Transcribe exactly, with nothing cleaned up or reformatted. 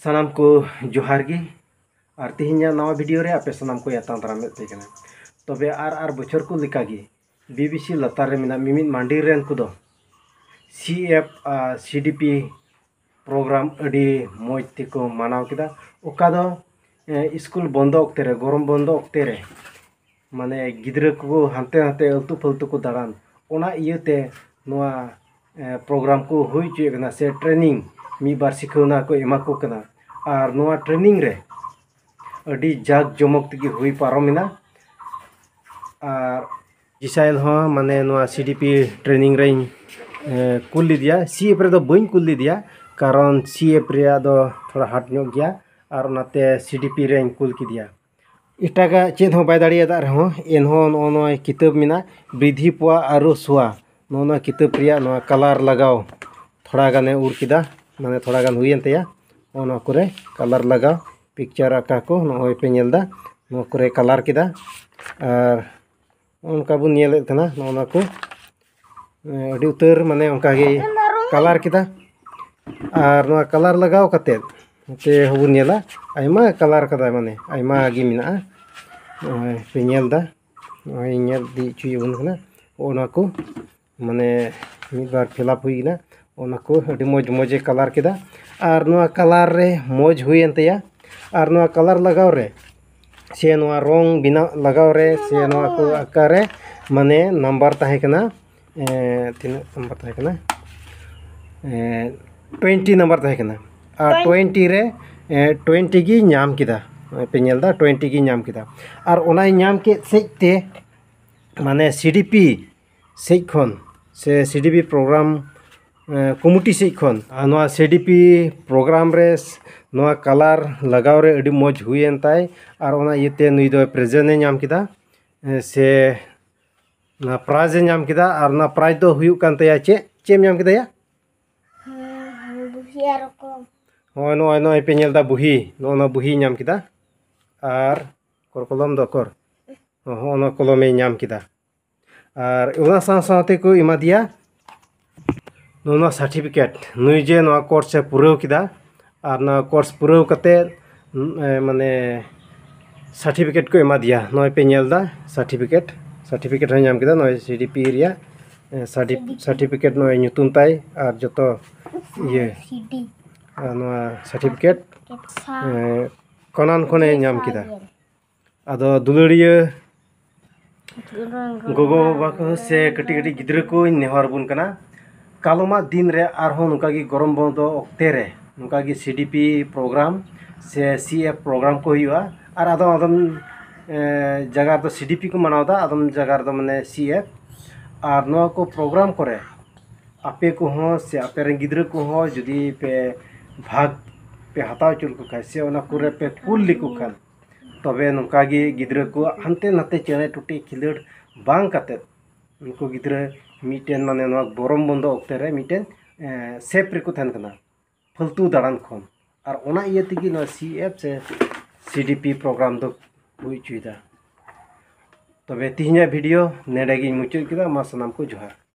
ᱥᱟᱱᱟᱢ ᱠᱚ ᱡᱚᱦᱟᱨ ᱜᱮ᱾ ᱟᱨ ᱛᱮᱦᱮᱧᱟᱜ ᱱᱟᱣᱟ ᱵᱷᱤᱰᱤᱭᱳ ᱨᱮ ᱟᱯᱮ ᱥᱟᱱᱟᱢ ᱠᱚ ᱟᱛᱟᱝ ᱫᱟᱨᱟᱢᱮᱫ ᱯᱮ ᱠᱟᱱᱟ᱾ ᱛᱚᱵᱮ ᱟᱨ ᱟᱨ ᱵᱚᱪᱷᱚᱨ ᱠᱚ ᱞᱮᱠᱟᱜᱮ ᱵᱤ ᱵᱤ ᱥᱤ ᱞᱟᱛᱟᱨ ᱨᱮ ᱢᱮᱱᱟᱜ ᱢᱤᱢᱤᱫ ᱢᱟᱹᱱᱰᱤ ᱨᱮᱱ ᱠᱚᱫᱚ ᱥᱤ ᱮᱯᱷ ᱟᱨ ᱥᱤ ᱰᱤ ᱯᱤ ᱯᱨᱳᱜᱨᱟᱢ ᱟᱹᱰᱤ ᱢᱚᱡᱽ ᱛᱮᱠᱚ ᱢᱟᱱᱟᱣ ᱠᱮᱫᱟ᱾ ᱚᱠᱟ ᱫᱚ, ᱮ, ᱥᱠᱩᱞ ᱵᱚᱱᱫᱚ ᱚᱠᱛᱮ ᱨᱮ, ᱜᱚᱨᱚᱢ ᱵᱚᱱᱫᱚ ᱚᱠᱛᱮ ᱨᱮ, ᱢᱟᱱᱮ, ᱜᱤᱫᱽᱨᱟᱹ ᱠᱚ ᱦᱟᱱᱛᱮ ᱱᱟᱛᱮ ᱟᱹᱞᱛᱩ ᱯᱷᱟᱹᱞᱛᱩ ᱠᱚ ᱫᱟᱬᱟᱱ, ᱚᱱᱟ ᱤᱭᱟᱹᱛᱮ ᱱᱚᱣᱟ, ᱮ, ᱯᱨᱳᱜᱨᱟᱢ ᱠᱚ ᱦᱩᱭ ᱦᱚᱪᱚᱭᱮᱫ ᱠᱟᱱᱟ, ᱥᱮ ᱴᱨᱮᱱᱤᱝ ᱢᱤᱫ ᱵᱟᱨ ᱥᱤᱠᱷᱟᱹᱣᱱᱟ ᱠᱚ ᱮᱢᱟ ᱠᱚ ᱠᱟᱱᱟ᱾ ᱟᱨ ᱱᱚᱣᱟ ᱴᱨᱮᱱᱤᱝ ᱨᱮ ᱟᱹᱰᱤ ᱡᱟᱠ ᱡᱚᱢᱚᱠ ᱛᱮᱜᱮ ᱦᱩᱭ ᱯᱟᱨᱚᱢᱮᱱᱟ᱾ ᱟᱨ ᱡᱤᱥᱟᱭᱮᱞ ᱦᱚᱸ, ᱢᱟᱱᱮ, ᱱᱚᱣᱟ ᱥᱤ ᱰᱤ ᱯᱤ ᱴᱨᱮᱱᱤᱝ ᱨᱮᱧ, ᱮ, ᱠᱩᱞ ᱞᱮᱫᱮᱭᱟ᱾ ᱥᱤ ᱮᱯᱷ ᱨᱮᱫᱚ ᱵᱟᱹᱧ ᱠᱩᱞ ᱞᱮᱫᱮᱭᱟ, ᱠᱟᱨᱚᱱ ᱥᱤ ᱮᱯᱷ ᱨᱮᱭᱟᱜ ᱫᱚ ᱛᱷᱚᱲᱟ ᱦᱟᱴ ᱧᱚᱜ ᱜᱮᱭᱟ, ᱟᱨ ᱚᱱᱟᱛᱮ ᱥᱤ ᱰᱤ ᱯᱤ ᱨᱮᱧ ᱠᱩᱞ ᱠᱮᱫᱮᱭᱟ᱾ ᱮᱴᱟᱜᱟᱜ ᱪᱮᱫ ᱦᱚᱸ ᱵᱟᱭ ᱫᱟᱲᱮᱭᱟᱫ ᱨᱮᱦᱚᱸ, ᱮᱱᱦᱚᱸ ᱱᱚᱜᱼᱚ ᱱᱚᱣᱟ ᱠᱤᱛᱟᱹᱵ ᱢᱮᱱᱟᱜ, ᱵᱨᱤᱫᱷᱤ ᱯᱚᱣᱟ ᱟᱨᱩ ᱥᱚᱣᱟ, ᱱᱚᱜᱼᱚ ᱱᱚᱣᱟ ᱠᱤᱛᱟᱹᱵ ᱨᱮᱭᱟᱜ ᱱᱚᱣᱟ ᱠᱟᱞᱟᱨ ᱞᱟᱜᱟᱣ ᱛᱷᱚᱲᱟ ᱜᱟᱱᱮ ᱩᱲ ᱠᱮᱫᱟ, ᱢᱟᱱᱮ, ᱛᱷᱚᱲᱟ ᱜᱟᱱ ᱦᱩᱭᱮᱱ ᱛᱟᱭᱟ᱾ ᱱᱚᱜᱼᱚ ᱱᱚᱣᱟ ᱠᱚᱨᱮ ᱠᱟᱞᱟᱨ ᱞᱟᱜᱟᱣ, ᱯᱤᱠᱪᱟᱨ ᱟᱸᱠᱟ ᱠᱚ ᱱᱚᱜᱼᱚᱭ ᱯᱮ ᱧᱮᱞ ᱮᱫᱟ, ᱱᱚᱣᱟ ᱠᱚᱨᱮ ᱠᱟᱞᱟᱨ ᱠᱮᱫᱟ᱾ ᱟᱨ ᱱᱚᱜᱼᱚ ᱱᱚᱝᱠᱟ ᱵᱚᱱ ᱧᱮᱞᱮᱫ ᱠᱟᱱᱟ, ᱱᱚᱜᱼᱚ ᱱᱚᱣᱟ ᱠᱚ, ᱮ, ᱟᱹᱰᱤ ᱩᱛᱟᱹᱨ, ᱢᱟᱱᱮ, ᱚᱱᱠᱟ ᱜᱮ ᱠᱟᱞᱟᱨ ᱠᱮᱫᱟ᱾ ᱟᱨ ᱱᱚᱣᱟ ᱠᱟᱞᱟᱨ ᱞᱟᱜᱟᱣ ᱠᱟᱛᱮᱫ ᱱᱚᱛᱮ ᱦᱚᱸᱵᱚᱱ ᱧᱮᱞᱟ, ᱟᱭᱢᱟ ᱠᱟᱞᱟᱨ ᱠᱟᱫᱟᱭ, ᱢᱟᱱᱮ, ᱟᱭᱢᱟ ᱜᱮ ᱢᱮᱱᱟᱜᱼᱟ᱾ ᱱᱚᱜᱼᱚᱭ ᱯᱮ ᱧᱮᱞ ᱮᱫᱟ, ᱱᱚᱜᱼᱚᱭ ᱧᱮᱞ ᱤᱫᱤ ᱦᱚᱪᱚᱭᱮᱫ ᱵᱚᱱ ᱠᱟᱱᱟ᱾ ᱱᱚᱜᱼᱚ ᱱᱚᱣᱟ ᱠᱚ, ᱢᱟᱱᱮ, ᱢᱤᱫ ᱵᱟᱨ ᱯᱷᱤᱞᱟᱯ ᱦᱩᱭ ᱮᱱᱟ᱾ ᱚᱱᱟ ᱠᱚ ᱟᱹᱰᱤ ᱢᱚᱡᱽ ᱢᱚᱡᱽ ᱮ ᱠᱟᱞᱟᱨ ᱠᱮᱫᱟ᱾ ᱟᱨ ᱱᱚᱣᱟ ᱠᱟᱞᱟᱨ ᱨᱮ ᱢᱚᱡᱽ ᱦᱩᱭᱮᱱ ᱛᱟᱭᱟ᱾ ᱟᱨ ᱱᱚᱣᱟ ᱠᱟᱞᱟᱨ ᱞᱟᱜᱟᱣ ᱨᱮ, ᱥᱮ ᱱᱚᱣᱟ ᱨᱚᱝ ᱵᱮᱱᱟᱣ ᱞᱟᱜᱟᱣ ᱨᱮ, ᱥᱮ ᱱᱚᱣᱟ ᱠᱚ ᱟᱸᱠᱟ ᱨᱮ, ᱢᱟᱱᱮ, ᱱᱟᱢᱵᱟᱨ ᱛᱟᱦᱮᱸ ᱠᱟᱱᱟ, ᱮ, ᱛᱤᱱᱟᱹᱜ ᱱᱟᱢᱵᱟᱨ ᱛᱟᱦᱮᱸ ᱠᱟᱱᱟ? ᱮ, ᱴᱩᱭᱮᱱᱴᱤ ᱱᱟᱢᱵᱟᱨ ᱛᱟᱦᱮᱸ ᱠᱟᱱᱟ᱾ ᱟᱨ ᱴᱩᱭᱮᱱᱴᱤ ᱨᱮ, ᱮ, ᱴᱩᱭᱮᱱᱴᱤ ᱜᱮ ᱧᱟᱢ ᱠᱮᱫᱟ᱾ ᱯᱮ ᱧᱮᱞ ᱮᱫᱟ, ᱴᱩᱭᱮᱱᱴᱤ ᱜᱮ ᱧᱟᱢ ᱠᱮᱫᱟ᱾ ᱟᱨ ᱚᱱᱟᱭ ᱧᱟᱢ ᱠᱮᱫ ᱥᱮᱡ ᱛᱮ, ᱢᱟᱱᱮ, ᱥᱤ ᱰᱤ ᱯᱤ ᱥᱮᱡ ᱠᱷᱚᱱ, ᱥᱮ ᱥᱤ ᱰᱤ ᱯᱤ ᱯᱨᱳᱜᱨᱟᱢ, ᱮ, ᱠᱚᱢᱤᱴᱤ ᱥᱮᱡ ᱠᱷᱚᱱ, ᱟᱨ ᱱᱚᱣᱟ ᱥᱤ ᱰᱤ ᱯᱤ ᱯᱨᱳᱜᱨᱟᱢ ᱨᱮ ᱱᱚᱣᱟ ᱠᱟᱞᱟᱨ ᱞᱟᱜᱟᱣ ᱨᱮ ᱟᱹᱰᱤ ᱢᱚᱡᱽ ᱦᱩᱭᱮᱱ ᱛᱟᱭ᱾ ᱟᱨ ᱚᱱᱟ ᱤᱭᱟᱹᱛᱮ ᱱᱩᱭ ᱫᱚ ᱯᱨᱮᱡᱮᱱᱴ ᱮ ᱧᱟᱢ ᱠᱮᱫᱟ, ᱮ, ᱥᱮ ᱚᱱᱟ ᱯᱨᱟᱭᱤᱡᱽ ᱮ ᱧᱟᱢ ᱠᱮᱫᱟ᱾ ᱟᱨ ᱚᱱᱟ ᱯᱨᱟᱭᱤᱡᱽ ᱫᱚ ᱦᱩᱭᱩᱜ ᱠᱟᱱ ᱛᱟᱭᱟ ᱪᱮᱫ? ᱪᱮᱫ ᱮᱢ ᱧᱟᱢ ᱠᱮᱫᱟ ᱭᱟ? ᱦᱮᱸ, ᱵᱩᱦᱤ ᱟᱨ ᱠᱚᱞᱚᱢ᱾ ᱦᱳᱭ, ᱱᱚᱜᱼᱚᱭ, ᱱᱚᱜᱼᱚᱭ ᱯᱮ ᱧᱮᱞ ᱮᱫᱟ ᱵᱩᱦᱤ, ᱱᱚᱜᱼᱚ ᱱᱚᱣᱟ ᱵᱩᱦᱤᱭ ᱧᱟᱢ ᱠᱮᱫᱟ᱾ ᱟᱨ ᱚᱠᱚᱨ ᱠᱚᱞᱚᱢ ᱫᱚ ᱚᱠᱚᱨ? ᱦᱚᱸ, ᱦᱚᱸᱜᱼᱚ ᱱᱚᱣᱟ ᱠᱚᱞᱚᱢᱮ ᱧᱟᱢ ᱠᱮᱫᱟ᱾ ᱟᱨ ᱚᱱᱟ ᱥᱟᱶ ᱥᱟᱶᱛᱮ ᱠᱚ ᱮᱢᱟ ᱫᱮᱭᱟ ᱱᱚᱣᱟ ᱥᱟᱨᱴᱤᱯᱷᱤᱠᱮᱴ, ᱱᱩᱭ ᱡᱮ ᱱᱚᱣᱟ ᱠᱳᱨᱥ ᱮ ᱯᱩᱨᱟᱹᱣ ᱠᱮᱫᱟ, ᱟᱨ ᱱᱚᱣᱟ ᱠᱳᱨᱥ ᱯᱩᱨᱟᱹᱣ ᱠᱟᱛᱮ, ᱩᱸ, ᱮ, ᱢᱟᱱᱮ ᱥᱟᱨᱴᱤᱯᱷᱤᱠᱮᱴ ᱠᱚ ᱮᱢᱟ ᱫᱮᱭᱟ᱾ ᱱᱚᱜᱼᱚᱭ ᱯᱮ ᱧᱮᱞ ᱮᱫᱟ ᱥᱟᱨᱴᱤᱯᱷᱤᱠᱮᱴ, ᱥᱟᱨᱴᱤᱯᱷᱤᱠᱮᱴ ᱦᱚᱸᱭ ᱧᱟᱢ ᱠᱮᱫᱟ᱾ ᱱᱚᱜᱼᱚᱭ ᱥᱤᱰᱤᱯᱤ ᱨᱮᱭᱟᱜ, ᱮ, ᱥᱟᱨᱴᱤ-, ᱥᱟᱨᱴᱤᱯᱷᱤᱠᱮᱴ ᱱᱚᱜᱼᱚᱭ ᱧᱩᱛᱩᱢ ᱛᱟᱭ ᱟᱨ ᱡᱚᱛᱚ ᱤᱭᱟᱹ, ᱟᱨ ᱱᱚᱣᱟ ᱥᱟᱨᱴᱤᱯᱷᱤᱠᱮᱴ, ᱮ, ᱠᱚᱱᱟᱱ ᱠᱷᱚᱱᱮ ᱧᱟᱢ ᱠᱮᱫᱟ᱾ ᱟᱫᱚ ᱫᱩᱞᱟᱹᱲᱤᱭᱟᱹ ᱜᱚᱜᱚ ᱵᱟᱵᱟ ᱠᱚ ᱥᱮ ᱠᱟᱹᱴᱤᱡ ᱠᱟᱹᱴᱤᱡ ᱜᱤᱫᱽᱨᱟᱹ ᱠᱚᱧ ᱱᱮᱦᱚᱨ ᱟᱵᱚᱱ ᱠᱟᱱᱟ, ᱠᱟᱞᱚᱢᱟᱜ ᱫᱤᱱ ᱨᱮ ᱟᱨᱦᱚᱸ ᱱᱚᱝᱠᱟ ᱜᱮ ᱜᱚᱨᱚᱢ ᱵᱚᱱᱫᱚ ᱚᱠᱛᱮ ᱨᱮ ᱱᱚᱝᱠᱟ ᱜᱮ ᱥᱤᱰᱤᱯᱤ ᱯᱨᱳᱜᱨᱟᱢ ᱥᱮ ᱥᱤ ᱮᱯᱷ ᱯᱨᱳᱜᱨᱟᱢ ᱠᱚ ᱦᱩᱭᱩᱜᱼᱟ᱾ ᱟᱨ ᱟᱫᱚᱢ ᱟᱫᱚᱢ, ᱮ, ᱡᱟᱭᱜᱟ ᱨᱮᱫᱚ ᱥᱤᱰᱤᱯᱤ ᱠᱚ ᱢᱟᱱᱟᱣ ᱮᱫᱟ, ᱟᱫᱚᱢ ᱡᱟᱭᱜᱟ ᱨᱮᱫᱚ ᱢᱟᱱᱮ ᱥᱤ ᱮᱯᱷ᱾ ᱟᱨ ᱱᱚᱣᱟ ᱠᱚ ᱯᱨᱳᱜᱨᱟᱢ ᱠᱚᱨᱮ ᱟᱯᱮ ᱠᱚᱦᱚᱸ ᱥᱮ ᱟᱯᱮ ᱨᱮᱱ ᱜᱤᱫᱽᱨᱟᱹ ᱠᱚᱦᱚᱸ ᱡᱩᱫᱤ ᱯᱮ ᱵᱷᱟᱜᱽ ᱯᱮ ᱦᱟᱛᱟᱣ ᱦᱚᱪᱚ ᱞᱮᱠᱚ ᱠᱷᱟᱱ ᱥᱮ ᱚᱱᱟ ᱠᱚᱨᱮ ᱯᱮ ᱠᱩᱞ ᱞᱮᱠᱚ ᱠᱷᱟᱱ, ᱛᱚᱵᱮ ᱱᱚᱝᱠᱟ ᱜᱮ ᱜᱤᱫᱽᱨᱟᱹ ᱠᱚ ᱦᱟᱱᱛᱮ ᱱᱟᱛᱮ ᱪᱮᱬᱮ ᱴᱩᱴᱤ ᱠᱷᱤᱞᱟᱹᱲ ᱵᱟᱝ ᱠᱟᱛᱮᱫ, ᱩᱱᱠᱩ ᱜᱤᱫᱽᱨᱟᱹ ᱢᱤᱫᱴᱮᱱ, ᱢᱟᱱᱮ, ᱱᱚᱣᱟ ᱜᱚᱨᱚᱢ ᱵᱚᱱᱫᱚ ᱚᱠᱛᱮ ᱨᱮ ᱢᱤᱫᱴᱮᱱ, ᱮ, ᱥᱮᱯ ᱨᱮᱠᱚ ᱛᱟᱦᱮᱱ ᱠᱟᱱᱟ ᱯᱷᱟᱹᱞᱛᱩ ᱫᱟᱬᱟᱱ ᱠᱷᱚᱱ᱾ ᱟᱨ ᱚᱱᱟ ᱤᱭᱟᱹ ᱛᱮᱜᱮ ᱱᱚᱣᱟ ᱥᱤ ᱮᱯᱷ ᱥᱮ ᱥᱤᱰᱤᱯᱤ ᱯᱨᱳᱜᱨᱟᱢ ᱫᱚ ᱦᱩᱭ ᱦᱚᱪᱚᱭᱮᱫᱟ᱾ ᱛᱚᱵᱮ ᱛᱮᱦᱮᱧᱟᱜ ᱵᱷᱤᱰᱤᱭᱳ ᱱᱮᱰᱮ ᱜᱤᱧ ᱢᱩᱪᱟᱹᱫ ᱠᱮᱫᱟ᱾ ᱢᱟ ᱥᱟᱱᱟᱢ ᱠᱚ ᱡᱚᱦᱟᱨ᱾